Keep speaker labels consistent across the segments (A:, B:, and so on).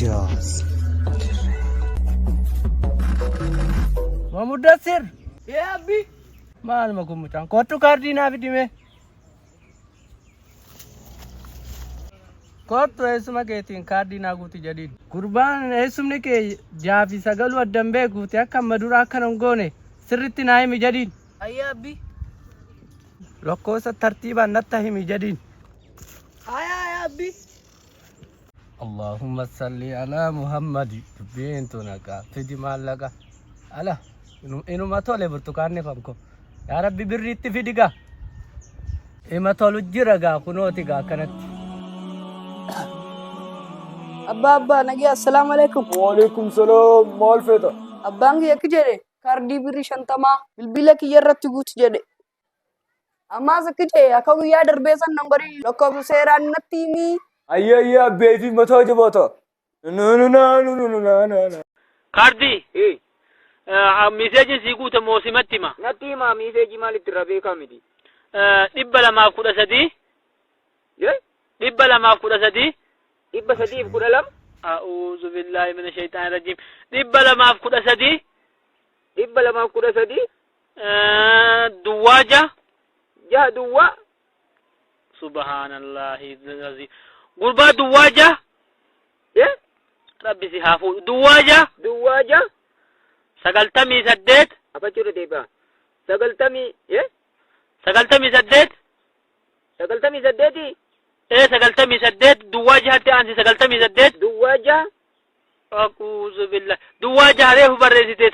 A: Jaws.
B: Mudassir.
C: Ee abbi.
B: Maaluma kun mucaan kottu kaardii naa fidime. Kottu eessuma keetiin kaardii naa guuti jedhiin. Gurbaan eessumni kee jaafi sagaluu addan beekuuti akka amma dura akkana hin goone sirritti naa himi jedhiin.
C: Ayyaa abbi.
B: Lakkoofsa tartiibaan natti himi jedhiin.
C: Ayaa ayaa abbi.
B: Allahumma salli ala Muhammadi dubbiin tun haqa fidi maallaqa. Ala inuma tole burtukaanni kan koo. Yaa Rabbi birriitti fidi gaa. Ima tolu jira gaa kunooti gaa akkanatti.
C: Abbaa, abbaa, nagee, assalaamu alaikum.
D: Waalaikum salaam, maal feeta?
C: Abbaan kiyya akki jedhe, kaardii birrii 50 bilbila kiyya irratti guutu jedhe. Ammaas akki jedhe, akka guyyaa darbee san nan godhin, lakkoofsa seeraan natti himii.
D: Ayyee ayyee, abbeefi mataa jabaata. Nu nu na nu nu nu na na na.
E: Kaardii miseejiin sii guute moo simatti hima?
F: Natti himaa, miiseejii maalitti irraa beekaa miti.
E: 213. 213.
F: 312.
E: A'uuzu billaahi mina shayxaani rajiim. 213.
F: 213.
E: Duwwaa jaha.
F: Jaha duwwaa.
E: Subhaanallahi aziim. Gurbaa, duwwaa jaha. Rabbi si haa fuudhu. Duwwaa jaha.
F: Duwwaa jaha.
E: 98.
F: Afachuudha deebi'a. Sagaltamii
E: 98.
F: 98.
E: Ee, 98, duwwaa jahatti aansi 98.
F: Duwwaa jaha.
E: A'uuzu billah. Duwwaa jaha reefu barreessite,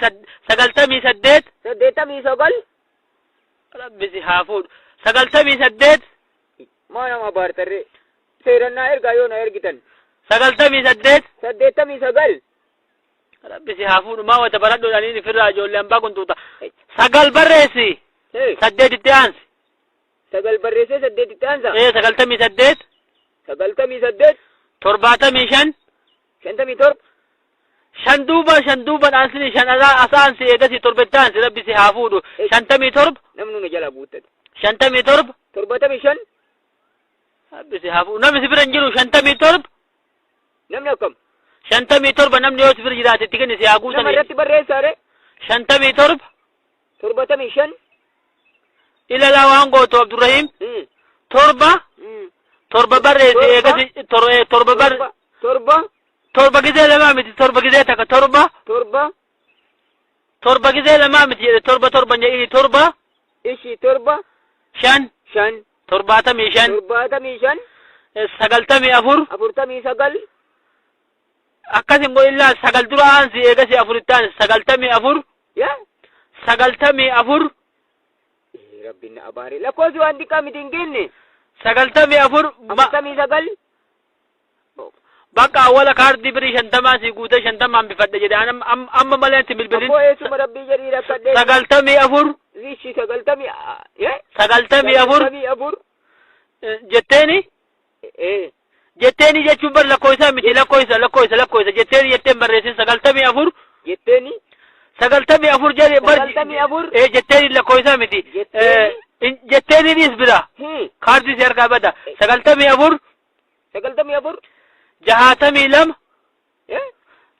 E: 98.
F: 89.
E: Rabbi si haa fuudhu. 98.
F: Maa nama baartarree? Seerannaa ergaa yoo na ergitan.
E: 98.
F: 89.
E: Rabbi si haa fuudhu. Maa wata baradhuudhaan ifirraa ijoollee hambaa kuntuuta. Sagal barreessi. Saddeetitti aansi.
F: Sagal barreessee saddeetitti aansa.
E: Ee, 98.
F: 98.
E: 75.
F: 57.
E: Shan duuba, shan duuba dhaansini, shan as aansi, eegasi torbetti aansi. Rabbi si haa fuudhu. 57.
F: Namni nu jala guuttate.
E: 57.
F: 75.
E: Rabbi si haa fuudhu. Namni si bira hin jiru, 57.
F: Namni akkam?
E: 57, namni yoo si bira jiraate itti kenni si haa
F: Nama
E: guutani.
F: irratti barreessaare.
E: 57.
F: 75.
E: Ilalaa waan gootu, Abdurrahiim. Torba. Torba barreessi.
F: Torba.
E: Eegasi torba bar
F: Torba.
E: Torba gizee lamaa miti, torba gizee takka, torba.
F: Torba.
E: Torba gizee lamaa miti jedhe, torba torba jedhini, torba.
F: Ishi, torba.
E: Shan.
F: Shan.
E: 75.
F: 75.
E: 94.
F: 49.
E: Akkas hin godhin, sagal dura aansi, eegasi afuritti aansi, 94.
F: Yaa.
E: 94.
F: Rabbiin na abaare. Lakkoofsi waan xiqqaa miti hin kenne.
E: 94.
F: 49.
E: Bakka awwala kaardii birii 50 si guutee 50n bifadhe jedhe, amma malee itti bilbilin.
F: Abboo, eessuma rabbii jedhii rakkadhee.
E: 94.
F: Ishi, sagaltamii.
E: 94.
F: 94.
E: Jetteeni. Jetteeni jechuun bar lakkoofsa miti, lakkoofsa lakkoofsa lakkoofsa jetteeni jetteen barreessin, 94.
F: Jetteeni.
E: 94 jedhe bar.
F: 94.
E: Ee, jetteeni lakkoofsa miti.
F: Jetteeni.
E: Jetteeni bira. Kaardii si harkaa bada. 94.
F: 94.
E: 62.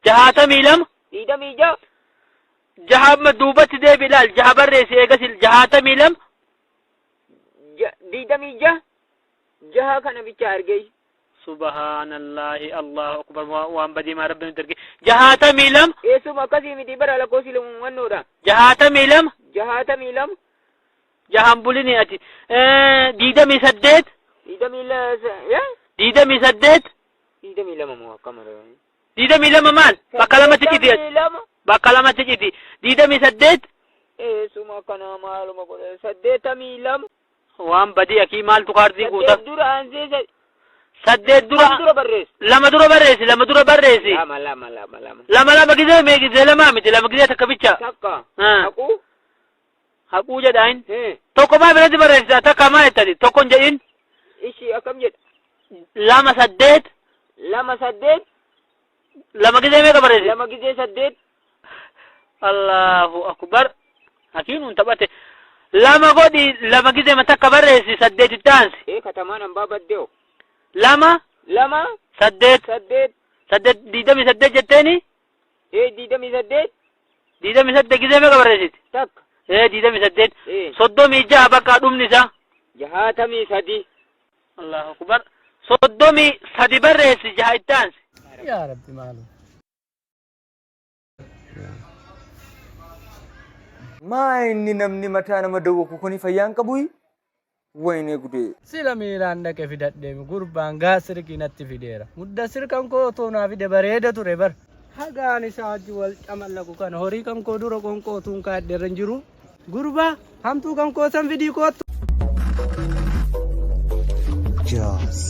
E: 62.
F: 26.
E: Jaha, amma duubatti deebi ilaal, jaha barreessi, eegas 62.
F: 26, jaha kana bicha argee.
E: Subhaanallahi, Allahu akbar, waan badii maa rabbi nutti arge, 62.
F: Eessuma akkasii miti bara, lakkoofsi lamuumannoodha.
E: 62.
F: 62.
E: Jahan bulini ati, 28.
F: 22.
E: 28.
F: 22 moo akkama?
E: 22 maal, bakka lamatti citi.
F: 22.
E: Bakka lamatti citi, 28.
F: Eessuma akkana maaluma godhe, 82.
E: Waan badii akii maaltu kaardii guuta?
F: Saddeet dura aansee.
E: Saddeet dura.
F: Kam dura barreessu?
E: Lama dura barreessi, lama dura barreessi.
F: Lama, lama, lama, lama.
E: Lama, lama gizee mee, gizee lamaa miti, lama gizee takka bicha.
F: Takka. Haquu.
E: Haquu jedhaan. Tokko maa biratti barreessita, takka maa jettani tokkon jedhin.
F: Ishi, akkam jedha?
E: Lama saddeet.
F: Lama saddeet.
E: Lama gizee meeqa barreessi?
F: Lama gizee saddeet.
E: Allahu akbar, hakiinuun taphate, lama godhi, lama gizee ma takka barreessi, saddeetitti aansi.
F: Ee, katamaan hambaa baddeo.
E: Lama.
F: Lama.
E: Saddeet.
F: Saddeet.
E: Saddeet 28 jetteeni?
F: Ee 28.
E: 28 gizee meeqa barreessite?
F: Takka.
E: Ee 28.
F: Ee.
E: 36 bakka dhumni isaa.
F: 63.
E: Allahu akbar. 33 barreessi jaha itti aansi.
B: Yaa Rabbi maaloo.
D: Maa inni namni mataa nama dawwaku kuni fayyaan qabuyi? Wayinee gudee.
B: Sila miilaan dhaqe fidadheemi gurbaan gaasirqii natti fideera. Muddassir kan koo otoo naa fide bareeda ture bar. Hagaan isaa wajji wal camallaqu kana horii kan koo dura qoonqoo utuun kaadhe irra hin jiru. Gurbaa hamtuu kan koo san fidii koottu.
A: Jaws.